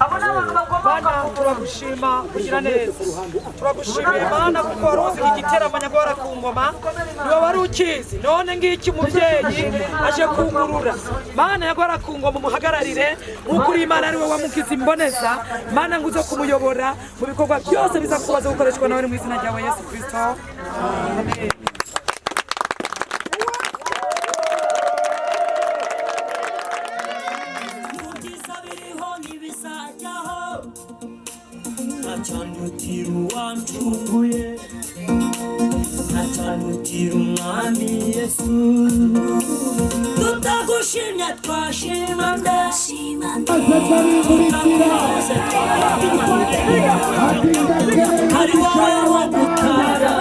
Abo ni abantu bakomoka. Bana, turagushima kugira neza, turagushimiye Mana, kuko wari uzi igiteramo nyagora ku ngoma, niwe wari ukizi. None ngiki umubyeyi aje kungurura. Mana, yagora ku ngoma, umuhagararire nk'uko uri Imana, ari we wamugize imboneza. Mana, ngo uze kumuyobora mu bikorwa byose biza kubaza gukoreshwa nawe, mu izina ryawe Yesu Kristo, amen. Ibyiza biriho ntibizajyaho, ntacyandutira uwancunguye, ntacyandutira Umwami Yesu. Tutagushimye twashima nde? Tutakuvuze twashima nde? Ari wowe wo gutara,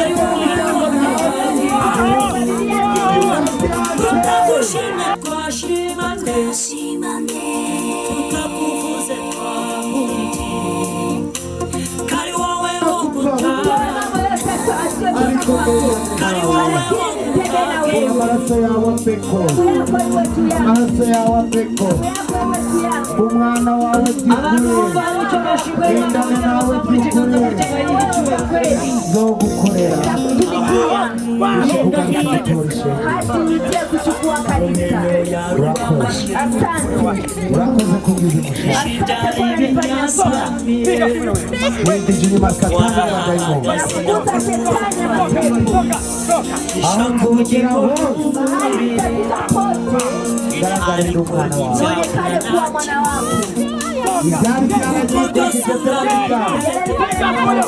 ari wowe wo gutara. Tutagushimye twashima nde? Tutakuvuze twavuga, kari wowe wo gutara, kari wowe wo gutara. Amaraso yawe ambeko, amaraso yawe ambeko, umwana wawe by'ukuri, gendana nawe by'ukuri, nzogukorera gushika. Hadi kuchukua kanisa. Urakoze. Asante. Urakoze kubwiza umushaka. Windije inyuma Satani n'abadayimoni. Wanafukuza shetani na mapepo. Aho kugera hose Mahali utafika pote, garagarira umwana wawe. uonekane kuwa mwana wangu. Ibyari byaragiye byose byarabyaye.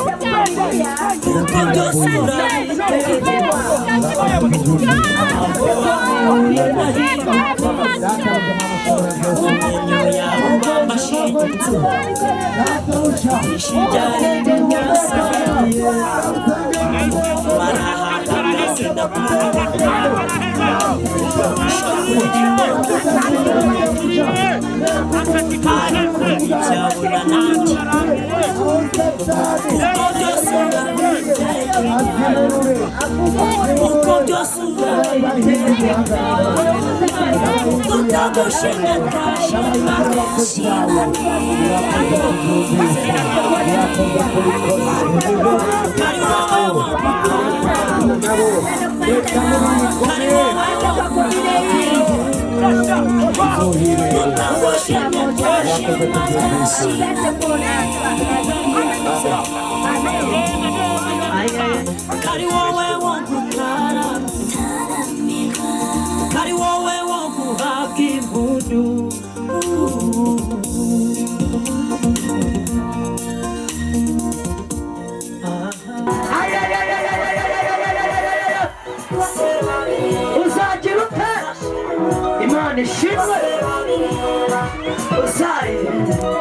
Yalifanya familia. Uko byose tutagushimye twashima. Kari wowe wo kari wowe wo tutagushimye twashima. Kari wowe wo gutara, kari wowe wo guhabwa impundu. Uzagira ute? Imana ishimwe. Uzaririmba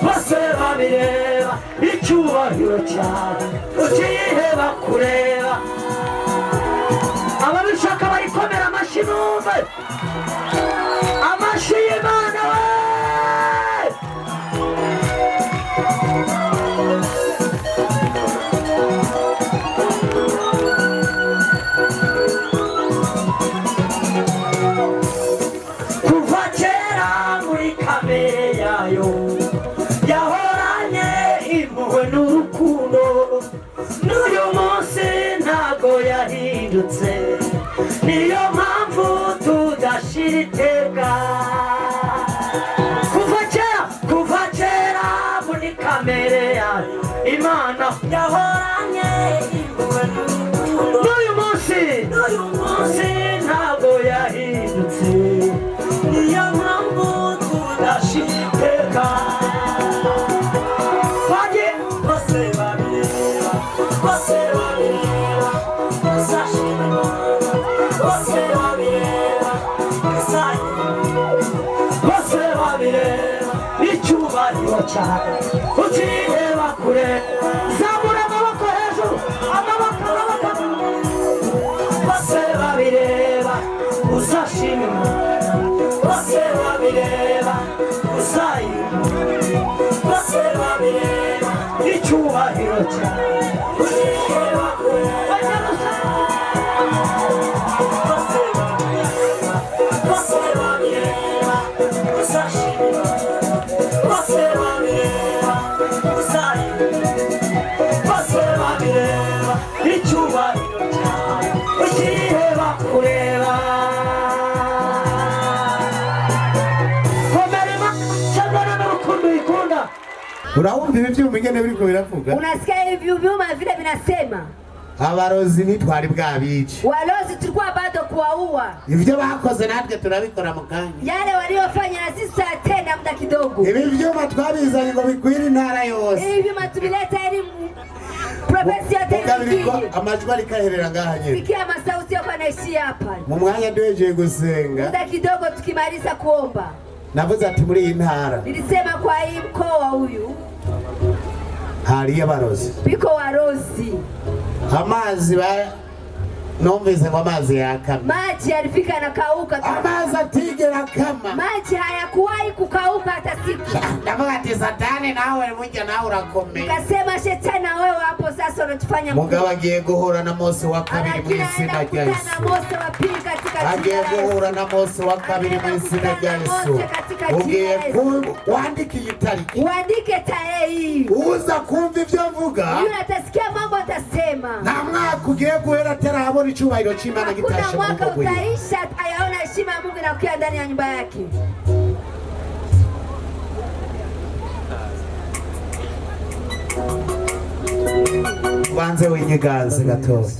bose babireba, icyubahiro cyawe ukiyiheba kureba. Ababishaka bayikomera amashyi, numve amashyi y'Imana we. Kuva kera muri kamere yayo yahoranye impuhwe n'urukundo, n'uyu munsi ntago yahindutse, niyo mpamvu tudashira iteka. Kuva kera, kuva kera muri kamere yayo Imana yahoranye impuhwe n'urukundo, n'uyu munsi, n'uyu munsi ntago yahindutse, niyo mpamvu tudashira iteka. Bajye bose babireba, bose babireba, bazashima Imana, bose babireba, bazashima, bose babireba, icyubahiro cyawe ukireba kure. Zamura amaboko hejuru, amaboko, amaboko. Bose babireba, uzashima Imana, bose babireba, uzayima, bose babireba, icyubahiro cyawe ukireba kure. Bose babireba. Urabumva ibi byuma ingene biriko biravuga? Unasikia hivi vyuma vile vinasema? Abarozi ntitwari bwabice. Walozi tulikuwa bado kuwaua. Ibyo bakoze natwe turabikora mu kanya. Yale waliofanya na sisi tutatenda muda kidogo. Ibi byuma twabizanye ngo bikwire intara yose. Hivi vyuma tuvileta ili provinsi yote Mugabo ifikie. amajwi ariko aherera ngaha nyine. Sikia masauti yako yanaishia hapa. Mu mwanya duhejeye gusenga, Muda kidogo tukimaliza kuomba, navuze ati muri iyi ntara nilisema kwa hii mkoa huyu hariyo abarozi. biko warozi. Amazi ba numvise ngo amazi yakamye. Maji yalifika na kauka, Amazi atigera akama. maji hayakuwahi kukauka hata siku. Ndavuga ati Satani, nawe burya nawe urakomeye. Nikasema shetani, na wewe hapo sasa unatufanya Mugabo agiye guhura na Mose wa kabiri mu lakini izina anaenda rya kukutana Yesu. na Mose wa pili katika Agiye jina la Yesu. guhura na Mose wa kabiri mu izina rya Yesu. Ugiye wandike iyi tariki. Uandike tarehe hii. Uza kumva ibyo mvuga, Yule atasikia mambo atasema. nta mwaka ugiye guhera atarabona icyubahiro cy'Imana Hakuna gitashe mu mwaka rugo rwiwe. utaisha ayaona heshima ya Mungu inakuwa ndani ya nyumba yake. Banze winyiganze gatoya.